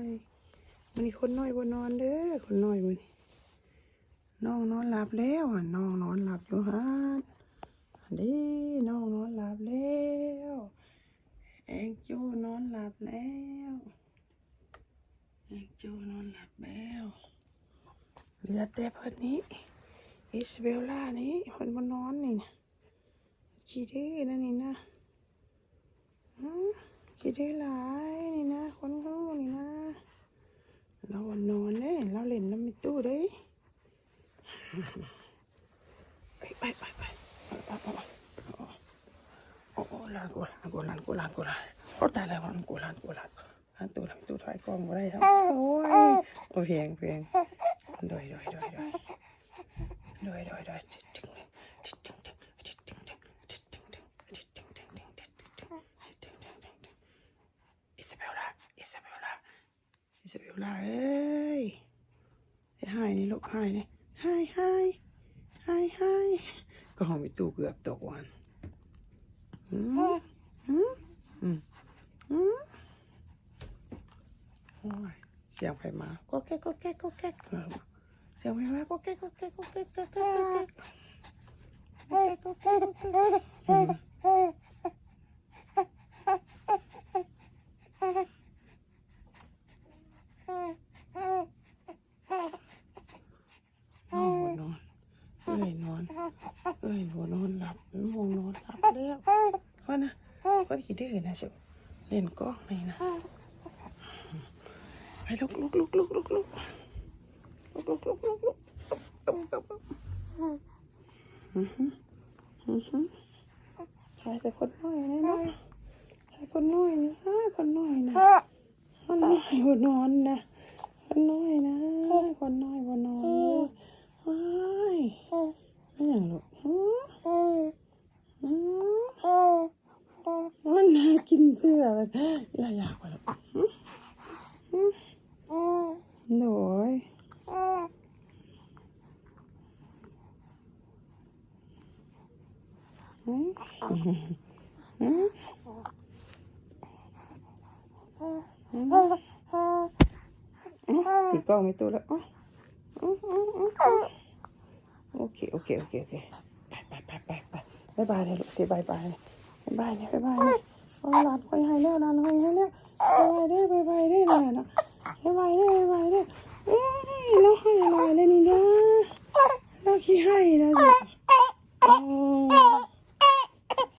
ຍ ມື້ນີ້ຄົນນ້ອຍບໍ່ນອນເດີ ຄົນນ້ອຍມື້ນີ້ ນ້ອງນອນຫຼັບແລ້ວ ນ້ອງນອນຫຼັບຢູ່ຫັ້ນ ອັນເດ້ ນ້ອງນອນຫຼັບແລ້ວ ແອງໂຈ້ນອນຫຼັບແລ້ວ ແອງໂຈ້ນອນຫຼັບແລ້ວ ເຫຼືອແຕ່ເພິ່ນນີ້ ອິຊາເບລລານີ້ ເພິ່ນບໍ່ນອນນີ້ນະ ຂີ້ດື້ນະນີ້ນະ ອື ຂີ້ດື້ຫຼາຍນີ້ນະ ຄົນຮູ້ນີ້ນະ ລາວນອນເດ້ ລາວຫຼິ້ນນຳແມ່ຕູ້ເດ້ ໄປ ໄປ ໄປ ໄປ ໂອ້ ລານໂກ ລານໂກ ລານໂກ ລານໂກ ລານ ໂອ້ ຕາຍແລ້ວ ລານໂກ ລານໂກ ລານ ລານໂຕ ລານໂຕ ຖ່າຍກ້ອງບໍ່ໄດ້ ໂອ້ຍ ໂອ້ ແພງ ແພງ ໂດຍ ໂດຍ ໂດຍ ໂດຍ ໂດຍ ໂດຍ ໂດຍ ອິຊາເບລລາ ອິຊາເບລລາ ອິຊາເບລລາເອີຍ ຮ້ອງໄຫ້ນີ້ລູກ ຮ້ອງໄຫ້ນີ້ ຮ້ອງໄຫ້ ຮ້ອງໄຫ້ ກໍຮ້ອງໄປຕູ້ເກືອບຕົກວັນ ອືມ ອືມ ອືມ ອືມ ໂອ້ຍ ສຽງໃຜມາ ກອກແກກ ກອກແກກ ກອກແກກ ສຽງໃຜມາ ກອກແກກ ກອກແກກ ກອກແກກ ກອກແກກ ກອກແກກ ອືມ ນ້ອງບໍ່ນອນ ເອື້ອຍນອນ ເອື້ອຍບໍ່ນອນຫຼັບ ມັນບໍ່ນອນຫຼັບແລ້ວ ເພິ່ນນະ ຄົນຂີ້ດື້ນະ ຊິຫຼິ້ນກ້ອງນີ້ນະ ໄປລຸກ ລຸກ ລຸກ ລຸກ ລຸກ ລຸກ ລຸກ ລຸກ ລຸກ ລຸກ ລຸກ ອືຮຶ ອືຮຶ ຖ່າຍແຕ່ຄົນນ້ອຍນີ້ເນາະ ຖ່າຍຄົນນ້ອຍນີ້ ອ້າ ຄົນນ້ອຍນະ ຄົນນ້ອຍບໍ່ນອນນະ ຄົນນ້ອຍນະ ຄົນນ້ອຍບໍ່ນອນເດີ ວ້າຍ ແມ່ນຫຍັງລູກ ຫື ຫື ມັນຫາກິນເພື່ອ ລະຢາກວ່າລູກ ຫື ຫື ໂດຍ ຫື ຫື ຫື ຖືກ້ອງມີຕູ້ແລ້ວ ໂອເຄ ໂອເຄ ໂອເຄ ໂອເຄ ໄປ ໄປ ໄປ ໄປ ບາຍບາຍເດີລູກ ຊິບາຍບາຍ ບາຍບາຍເດີ ບາຍບາຍເດີ ໂອ້ ຫຼານຂ້ອຍໄຫ້ແລ້ວ ຫຼານຂ້ອຍໄຫ້ແລ້ວ ບາຍບາຍເດີ ບາຍບາຍເດີ ຫຼານເນາະ ບາຍບາຍເດີ ບາຍບາຍເດີ ເອີຍ ລາວໄຫ້ຫຼາຍແລ້ວນີ້ນາ ລາວຂີ້ໄຫ້ນະ ໂອ້